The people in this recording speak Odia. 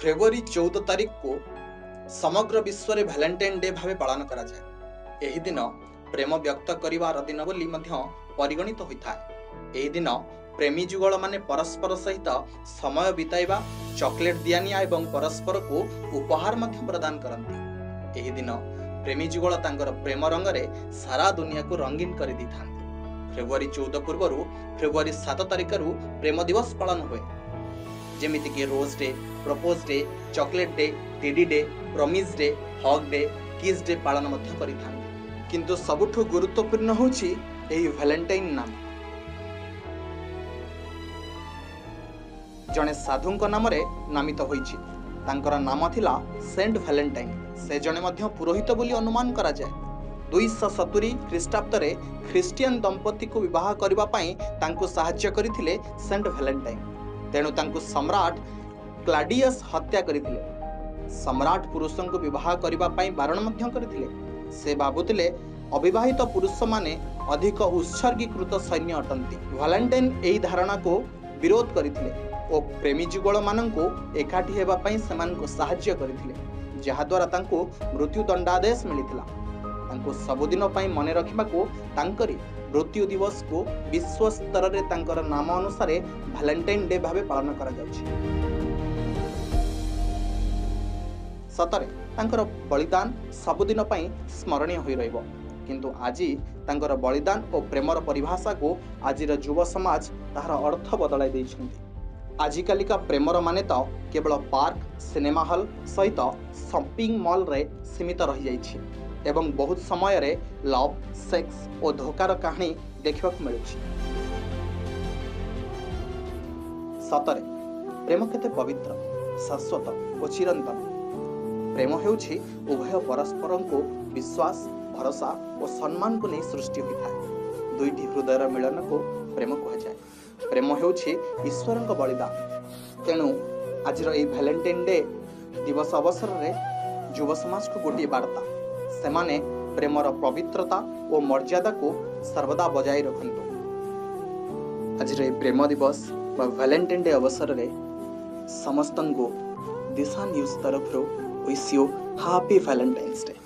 ଫେବୃଆରୀ 14 ତାରିଖକୁ ସମଗ୍ର ବିଶ୍ୱରେ ଭ୍ୟାଲେଣ୍ଟାଇନ୍ ଡେ ଭାବେ ପାଳନ କରାଯାଏ। ଏହି ଦିନ ପ୍ରେମ ବ୍ୟକ୍ତ କରିବାର ଦିନ ବୋଲି ମଧ୍ୟ ପରିଗଣିତ ହୋଇଥାଏ। ଏହି ଦିନ ପ୍ରେମୀ ଯୁଗଳମାନେ ପରସ୍ପର ସହିତ ସମୟ ବିତାଇବା, ଚକୋଲେଟ୍ ଦିଆନିଆ ଏବଂ ପରସ୍ପରକୁ ଉପହାର ମଧ୍ୟ ପ୍ରଦାନ କରନ୍ତି। ଏହି ଦିନ ପ୍ରେମୀ ଯୁଗଳ ତାଙ୍କର ପ୍ରେମ ରଙ୍ଗରେ ସାରା ଦୁନିଆକୁ ରଙ୍ଗୀନ କରିଦେଇଥାନ୍ତି। ଫେବୃଆରୀ 14 ପୂର୍ବରୁ ଫେବୃଆରୀ 7 ତାରିଖରୁ ପ୍ରେମ ଦିବସ ପାଳନ ହୁଏ, ଯେମିତିକି rose day, propose day, chocolate day, teddy day, promise day, hug day, kiss day ପାଳନ ମଧ୍ୟ କରିଥାନ୍ତି। କିନ୍ତୁ ସବୁଠୁ ଗୁରୁତ୍ୱପୂର୍ଣ୍ଣ ହେଉଛି ଏହି ଭ୍ୟାଲେଣ୍ଟାଇନ୍ ନାମ। ଜଣେ ସାଧୁଙ୍କ ନାମରେ ନାମିତ ହୋଇଛି। ତାଙ୍କର ନାମ ଥିଲା ସେଣ୍ଟ ଭ୍ୟାଲେଣ୍ଟାଇନ୍। ସେ ଜଣେ ମଧ୍ୟ ପୁରୋହିତ ବୋଲି ଅନୁମାନ କରାଯାଏ। 270 ଖ୍ରୀଷ୍ଟାବ୍ଦରେ ଖ୍ରୀଷ୍ଟିଆନ ଦମ୍ପତିକୁ ବିବାହ କରିବା ପାଇଁ ତାଙ୍କୁ ସାହାଯ୍ୟ କରିଥିଲେ ସେଣ୍ଟ ଭ୍ୟାଲେଣ୍ଟାଇନ୍। ତେଣୁ ତାଙ୍କୁ ସମ୍ରାଟ କ୍ଲାଡିୟସ୍ ହତ୍ୟା କରିଥିଲେ। ସମ୍ରାଟ ପୁରୁଷଙ୍କୁ ବିବାହ କରିବା ପାଇଁ ବାରଣ ମଧ୍ୟ କରିଥିଲେ। ସେ ଭାବୁଥିଲେ ଅବିବାହିତ ପୁରୁଷମାନେ ଅଧିକ ଉତ୍ସର୍ଗୀକୃତ ସୈନ୍ୟ ଅଟନ୍ତି। ଭ୍ୟାଲେଣ୍ଟାଇନ୍ ଏହି ଧାରଣାକୁ ବିରୋଧ କରିଥିଲେ ଓ ପ୍ରେମୀ ଯୁଗଳମାନଙ୍କୁ ଏକାଠି ହେବା ପାଇଁ ସେମାନଙ୍କୁ ସାହାଯ୍ୟ କରିଥିଲେ, ଯାହାଦ୍ୱାରା ତାଙ୍କୁ ମୃତ୍ୟୁଦଣ୍ଡାଦେଶ ମିଳିଥିଲା। ତାଙ୍କୁ ସବୁଦିନ ପାଇଁ ମନେ ରଖିବାକୁ ତାଙ୍କରି ମୃତ୍ୟୁ ଦିବସକୁ ବିଶ୍ୱ ସ୍ତରରେ ତାଙ୍କର ନାମ ଅନୁସାରେ ଭ୍ୟାଲେଣ୍ଟାଇନ୍ ଡେ ଭାବେ ପାଳନ କରାଯାଉଛି। ସତରେ ତାଙ୍କର ବଳିଦାନ ସବୁଦିନ ପାଇଁ ସ୍ମରଣୀୟ ହୋଇ ରହିବ। କିନ୍ତୁ ଆଜି ତାଙ୍କର ବଳିଦାନ ଓ ପ୍ରେମର ପରିଭାଷାକୁ ଆଜିର ଯୁବ ସମାଜ ତାହାର ଅର୍ଥ ବଦଳାଇ ଦେଇଛନ୍ତି। ଆଜିକାଲିକା ପ୍ରେମର ମାନେ ତ କେବଳ ପାର୍କ, ସିନେମା ହଲ୍ ସହିତ ସପିଂ ମଲ୍ରେ ସୀମିତ ରହିଯାଇଛି ଏବଂ ବହୁତ ସମୟରେ ଲଭ୍, ସେକ୍ସ ଓ ଧୋକାର କାହାଣୀ ଦେଖିବାକୁ ମିଳୁଛି। ସତରେ ପ୍ରେମ କେତେ ପବିତ୍ର, ଶାଶ୍ୱତ ଓ ଚିରନ୍ତନ। ପ୍ରେମ ହେଉଛି ଉଭୟ ପରସ୍ପରଙ୍କୁ ବିଶ୍ୱାସ, ଭରସା ଓ ସମ୍ମାନକୁ ନେଇ ସୃଷ୍ଟି ହୋଇଥାଏ। ଦୁଇଟି ହୃଦୟର ମିଳନକୁ ପ୍ରେମ କୁହାଯାଏ। ପ୍ରେମ ହେଉଛି ଈଶ୍ୱରଙ୍କ ବଳିଦାନ। ତେଣୁ ଆଜିର ଏହି ଭ୍ୟାଲେଣ୍ଟାଇନ୍ ଡେ ଦିବସ ଅବସରରେ ଯୁବ ସମାଜକୁ ଗୋଟିଏ ବାର୍ତ୍ତା, ସେମାନେ ପ୍ରେମର ପବିତ୍ରତା ଓ ମର୍ଯ୍ୟାଦାକୁ ସର୍ବଦା ବଜାୟ ରଖନ୍ତୁ। ଆଜିର ଏହି ପ୍ରେମ ଦିବସ ବା ଭ୍ୟାଲେଣ୍ଟାଇନ୍ ଡେ ଅବସରରେ ସମସ୍ତଙ୍କୁ ଦିଶା ନ୍ୟୁଜ୍ ତରଫରୁ wish you happy Valentine's day.